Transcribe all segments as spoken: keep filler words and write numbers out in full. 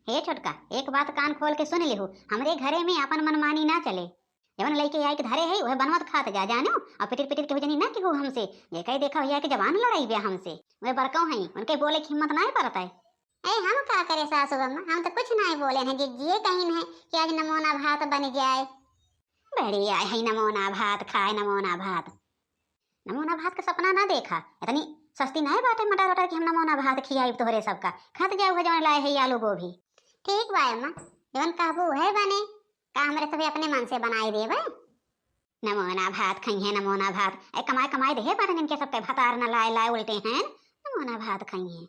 हे छोटका, एक बात कान खोल के सुन लिहू, हमरे घरे में आपन मनमानी ना चले। जवन लइके आइके धरे है, उहे बनवत खात जा, जानो? अउर पिटिर पिटिर केहू जनी ना केहू हमसे, जेके देखा हुआ के जबान लड़ाई बे हमसे। उहे बड़कौ हैं, उनके बोले की हिम्मत नाहीं परत है। ए, हम का करे सासू अम्मा, हम तो कुछ नाहीं बोले हैं, जिज्जिए कहिन है कि आज नमूना भात बन जाए। बढ़िया है नमूना भात खाए, नमूना भात। नमूना भात का सपना ना देखा, इतनी सस्ती नाहीं बाटे मटर वटर कि हम नमूना भात खियाइब तोहरे सबका। खात जाओ जवन लाए है आलू गोभी। ठीक बा अम्मा, जवन कहबू उहे बने। का हमरे सभे अपने मन से बनाई देबे? नमूना भात खइहें, नमूना भात। ए, कमाए कमाए देहे बारन इनके सबके भतार न लाए लाए उल्टे हैं, नमूना भात खइहें।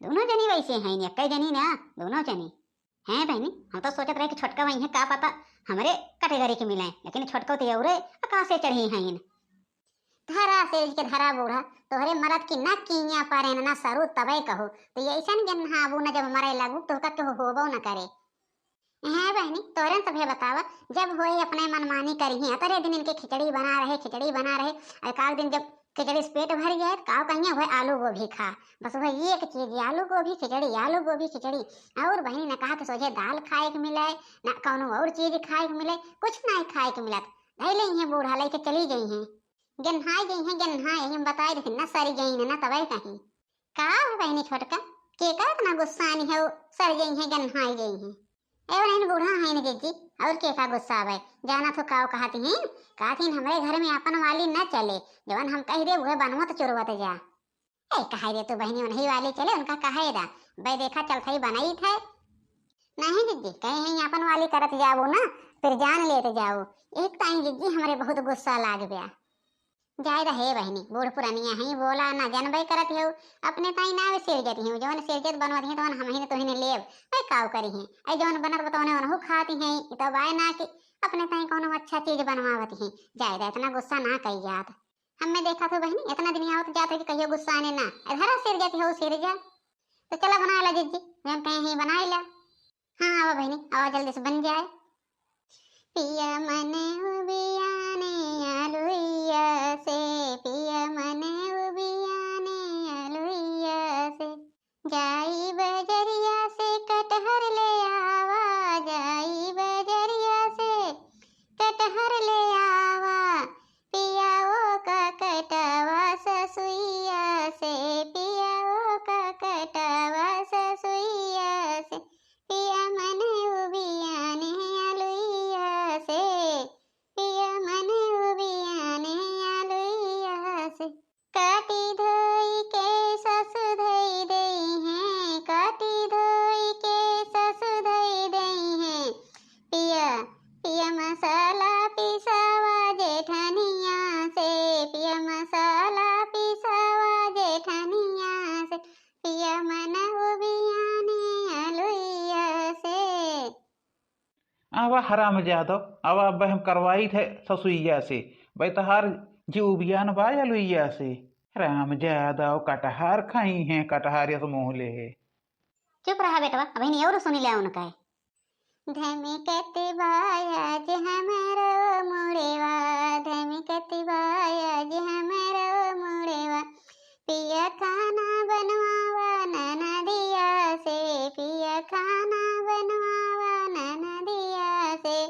दोनों जनी वैसे हैं, एक्के जनी ना, दोनों जनी। हैं बहिनी, हम तो सोचत रहे कि छोटका वही है, का पता हमरे category के मिले, लेकिन छोटको तो औरे आकाशे चढ़ी हैं। धरा सेज के धरा बूढ़ा, तोहरे मरद की ना किया पारे ना सरू तबे कहू, तो ये ऐसन गेन्हाबू न जब मरे लगू तो का केहू होबो न करे। हैं बहिनी, तोहरे सभे बतावा, जब होए अपने मनमानी करिहें, अतरे दिन इनके खिचड़ी बना रहे, खिचड़ी बना रहे, और एक आध दिन जब खिचड़ी से पेट भर जाए, तो काव कहिए, "वह आलू गोभी खा।" बस वह एक चीज, आलू गोभी खिचड़ी, आलू गोभी खिचड़ी। और बहिनी, न कहा कि सोझे दाल खाए के मिले, न कौनो और चीज खाए के मिले, कुछ नहीं खाए के मिलत। धई ले हैं बूढ़ा, लेके चली गई हैं। गेन्हाई गई हैं, गेन्हाई, हम बताए देथिन न, सरी गई हैं न, तबे कहीं। का है बहिनी छोटका, के का इतना गुस्सानी है, सर जई हैं, गेन्हाई गई हैं। ए, बहिनी बूढ़ा हैं न जिज्जी, और के का गुस्सा आवे? जाना तो काव कहती हैं, कहती हैं, "हमरे घर में अपन वाली न चले, जवन हम कह दे, उहे बनवत चुरवत जा।" ए, कहे दे तू बहिनी, उन्हीं वाली चले, उनका कहे दा, बे देखा चलत ही बनई थे। नहीं जिज्जी, कहे हैं, अपन वाली करत जाओ ना, फिर जान लेत जाओ। एक ताई जिज्जी हमरे बहुत गुस्सा लाग गया। जाए रहे बहिनी, बूढ़ पुरनिया हैं, बोला ना, जनबे करत हो, अपने ताई ना सिरजत हो, जवन सिरजत बनवत हैं, तवन हमहिन तोहिन लेब, वह काव करी हैं, ऐ जवन बनत बतौने ओनहु खाती हैं, इ तो बाय ना कि अपने ताई कौनो अच्छा चीज बनवावत हैं। जाए रहे, इतना गुस्सा ना कई जात। हमें देखा तो बहिनी, इतना दिन आवत जात हो कि कहियो गुस्सा ने ना, ए धरा सिरजत हो, सिरजा। तो चला बनाए ला जिज्जी, जवन कहे हैं बनाए ला। हाँ, आवा बहिनी, आवा जल्दी से बन जाए। पिया मन उबियाने आलुइया से, पिया मन उबियाने आलुइया से। जाई बजरिया से कटहर ले आवा, जाई बजरिया से कटहर ले आवा। पिया ओ का कटवा ससुइया से, पिया ओ का कटवा ससुइया से। पिया मन उबियाने आलुइया से, पिया मन उबियाने आलुइया से। काटी धोई के ससु धई देई हैं, काटी धोई के ससु धई देई हैं। पिया, पिया मसाला पिसावा जेठनिया से, पिया मसाला पिसावा जेठनिया से। पिया मन उबियाने आलुइया से। आवा हरामजादो, आवा, अब हम करवाई थे ससुइया से, भाई तहार जी उबियान बा आलुइया से। हरामजादो, कटहर खाई हैं, कटहर यस मुँह ले है। चुप रहा बेटवा, अबहिन और सुनी ले उनका। धमकत बा आज हमरो मुड़ेवा, धमकत बा आज हमरो मुड़ेवा। पिया खाना बनवावा ननदिया से, पिया खाना बनवावा ननदिया से।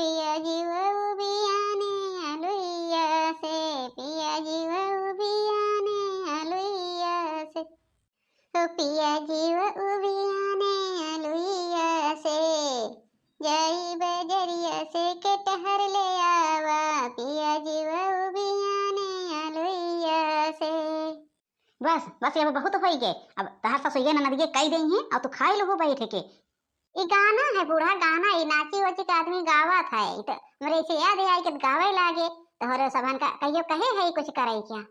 पिया जीव उबियाने आलुइया से, पिया जीव उबियाने आलुइया से। ओ पिया जीव उबियाने आलुइया से, जाई बजरिया से कटहर ले आवा, पिया जीव उबियाने आलुइया से। बस, बस, अब बहुत होई गे। अब तहार ससुइया ननदिया कई देई हैं, अब तू खाई लेबू बैठ के। ई गाना है बूढ़ा गाना, ई नाची वाची के आदमी गावत है, ई तो हमरे इसे याद आई कि गावे लागे, तोहरे सबन का कहियो कहे है कुछ करे क्या?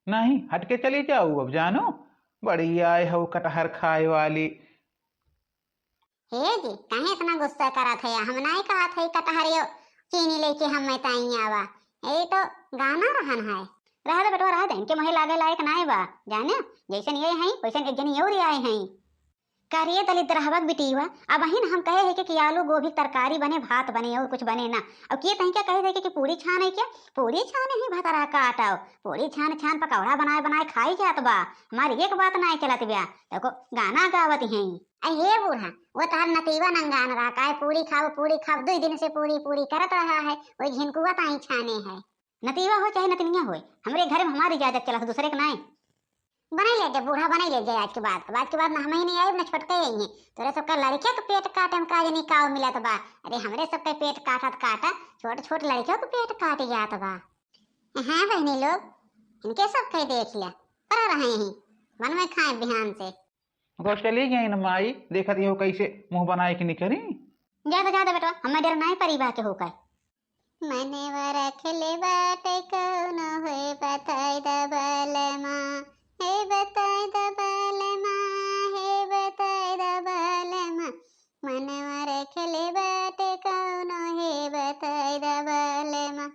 नहीं, हट के चली जाऊ अब जानो, बड़ी आए हो कटहर खाए वाली। हे जी, काहे इतना गुस्सा करत है? हम नाई कहत है कटहरियो चीनी लेके हम मैं ताई आवा। ये तो गाना रहन है। रह दे बेटवा, रह दे, इनके मुहे लागे लायक नाई बा। जाने, जैसन ये हैं, वैसन एक जनी और आए हैं। का रे दलिद्रहवा क बिटिया, अबहिन हम कहे है कि, कि आलू गोभी क तरकारी बने, भात बने और कुछ बने ना। अब के तहीं क्या कहे थे कि, कि पूरी छाने क्या? पूरी छाने ही भतरा काटव, पूरी छान छान पकौड़ा बनाए बनाए खाई जात बा। हमारी एक बात नाय चलत ब्या, देखो गाना गावत हैं। अरे हे बूढ़ा, वो तोहर नतीवा नंगान रहा, काय पूरी खाओ, पूरी खाओ, दुई दिन से पूरी पूरी करत रहा है, वही झिनकुआ ताई छाने है। नतीवा हो चाहे नतनिया होए, हमरे घर में हमारी इजाजत चलत, दूसरे के नाय। बनाई ले जा बूढ़ा, बनाई ले जा आज के बाद। अब आज के बाद ना हमही नहीं आइब, ना छोटका आई है। तोरे सबका लड़किया के पेट काटे में काज नहीं काव मिलत बा। अरे हमरे सबका पेट काटत काटा छोट छोट लड़कियों के पेट काट जात बा। हाँ बहनी लोग, इनके सब कहीं देख लिया, पर रहे ही मन में खाए बिहान से। तो चली गई न माई, देखत हो कैसे मुंह बनाए के निकरी। ज्यादा ज्यादा बेटवा, हमें डर नहीं परी बा के होकर। मनवा रखले बाटे कौनो हे बताई द बलमा, हे बताई द बलमा, हे बताई द बलमा। मनवा रखले बाटे कौनो हे बताई द बलमा।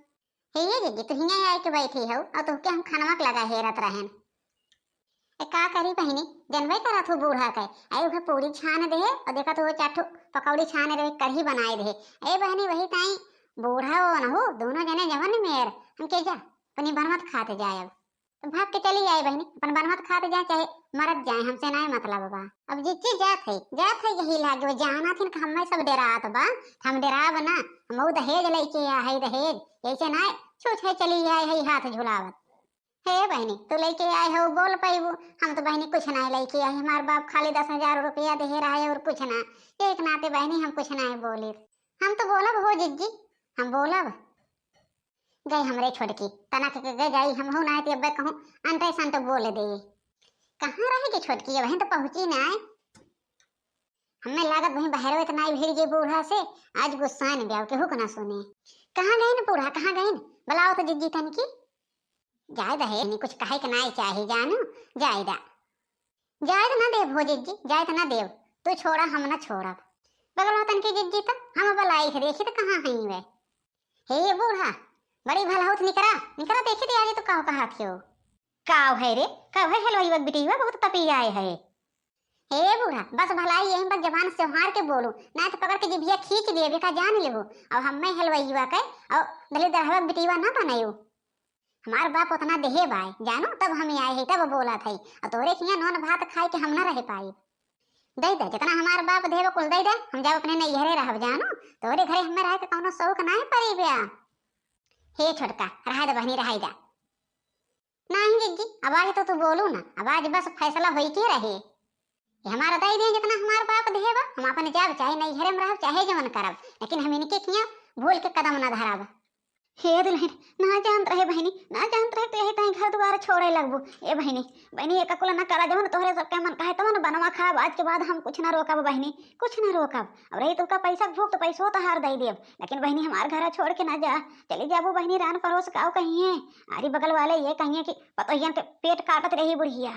हे ये दीदी, तू हियाँ आए के बैठी हो और तुहके हम खनवा के लगा हेरत रहन। ए, का करी बहिनी, जनबे करत हो बूढ़ा के। आई उहे पूरी छान दे और देखत हो चार ठो पकौड़ी छान रहे, कढ़ी बनाए दे। ए बहिनी, वही ताई बूढ़ा हो न हो, दोनों जने जवन मेर, हम के जा, अपनी बनवत खाते जाए। अब तो भाग के चली जाए बहिनी, अपन बनवत खाते जाए, चाहे मरत जाए, हमसे नाय मतलब बा। अब जिज्जी जात है, जात है यही लागे, वो जाना थिन कि हमें सब डेरात बा, हम डेराब ना, हम ऊ दहेज लेके आ है, दहेज, ऐसे नाय छूछ है चली जाए है हाथ झुलावत। हे बहिनी, तू लेके आए हो, बोल पाइबू? हम तो बहिनी कुछ नाय लेके आए, हमार बाप खाली दस हजार रुपया दे रहा है और कुछ ना। एक नाते बहिनी हम कुछ नाय बोले। हम तो बोलब हो जिज्जी, हम बोलब। गए हमरे छोटकी, तनक के गए जाई, हम हो नाय ते अब्बे कहूँ अंटे संट बोल दे। कहाँ रहे के छोटकी, वहीं तो पहुँची नाय। हमें लागत वहीं बहरवे त नाय भिड़ गए बूढ़ा से, आज गुस्सान ब्याव केहू के ना सुने। कहाँ गइन बूढ़ा, कहाँ गइन? बुलाओ तो जिज्जी तनकी। जाए दहे, नहीं कुछ कहे के नाय चाही जानू, जाए दा। जाए तो ना देव हो जिज्जी, जाए तो ना देव, तू छोड़ा हम ना छोड़ब। बगल होतन की जिज्जी तो हम अब लाई है, देखी तो कहाँ हई वे। हे बूढ़ा, बड़ी भला होत निकरा, निकरा देखी तो आज तो काव कहा थियो। काव है रे, काव है हलवाई वक बिटिया बहुत तपी आए है। हे बूढ़ा, बस भलाई यही पर जबान से हार के बोलू, ना तो पकड़ के जिभिया खींच देबे का जान लेबू। अब हम्मे हलवाई के और दलिद्रहवा बिटिया ना बनायो। हमार बाप उतना देहे बाय, जानू, तब हम आए है, तब बोला था। और तोरे किया नॉन भात खाए के हम ना रह पाई। दे दे, जितना हमार बाप देवे कुल दे दे, हम जाब अपने नैहरे रहब, जानू। तोरे घरे हमें रहे के कौनो शौक नाय परी ब्या। हे छोटका, रहा दे बहनी, रहा दे। नहीं जिज्जी, अब आज तो तू बोलू ना, अब आज बस फैसला होई के रहे। ये हमारा दे दे जितना हमार बाप देहे बा, हम अपन जाब चाहे नैहरे में रहब, चाहे जवन करब, लेकिन हम इनके किया भूल के कदम ना धरब। हे दुल्हन, ना जानत रहे बहिनी, ना जानत रहे तो यही ताई घर दुआर छोड़े लगबू। ए बहिनी, बहिनी, एक कुल ना करा, जवन तोहरे सबके मन कहे तवन बनवा खाब। आज के बाद हम कुछ ना रोकब बहिनी, कुछ ना रोकब। अब रही तोहका पैसा के भूख तो पैसो तहार दे देब, लेकिन बहिनी हमार घर छोड़ के ना जा। चली जाबू बहिनी, रान पड़ोस काव कहिए, आरी बगल वाले ये कहिए कि पतोहियन के पेट काटत रही बुढ़िया।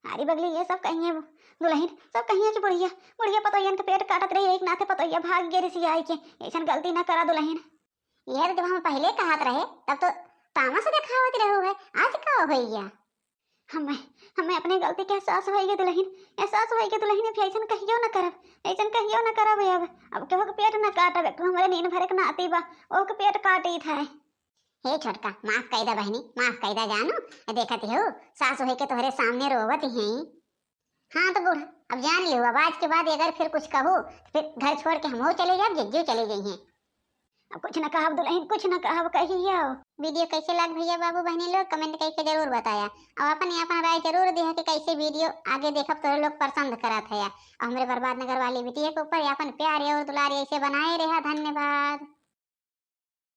आरी बगली ये सब कहिए दुल्हन, सब कहिए कि बुढ़िया, बुढ़िया पतोहियन के पेट काटत रही, एक नाते पतोहिया भाग गए रिसियाई के। ऐसन गलती ना करा दुल्हन। ये तो जब हम पहले कहत रहे, तब तो तामस देखावत रहू है, आज का हो गया? हमें, हमें अपने गलती के एहसास होई गे दुल्हन, एहसास होई गे दुल्हन, अब ऐसन कहियो न करब, ऐसन कहियो न करब अब। अब केहू के पेट न काटब, एक तो हमरे नीन भरे के नाती बा, ओह के पेट काटी था। हे छोटका, माफ कई दा बहिनी, माफ कई दा जानू। देखत हो, सास होई के तोहरे सामने रोवत ही। हाँ तो बूढ़ा, अब जान लियो, अब आज के बाद अगर फिर कुछ कहू, तो फिर घर छोड़ के हमहू चले जाब, जिज्जू चले जइहें। अब कुछ न कहब दुल्हन, कुछ न कहब, कहियो। वीडियो कैसे लाग भैया बाबू बहनी लोग, कमेंट करके जरूर बताया। और अपन अपन राय जरूर दिया कि कैसे वीडियो आगे देखब, तोरे लोग पसंद करत है। और हमरे बर्बाद नगर वाली बिटिया के ऊपर अपन प्यार और दुलार ऐसे बनाए रहा। धन्यवाद।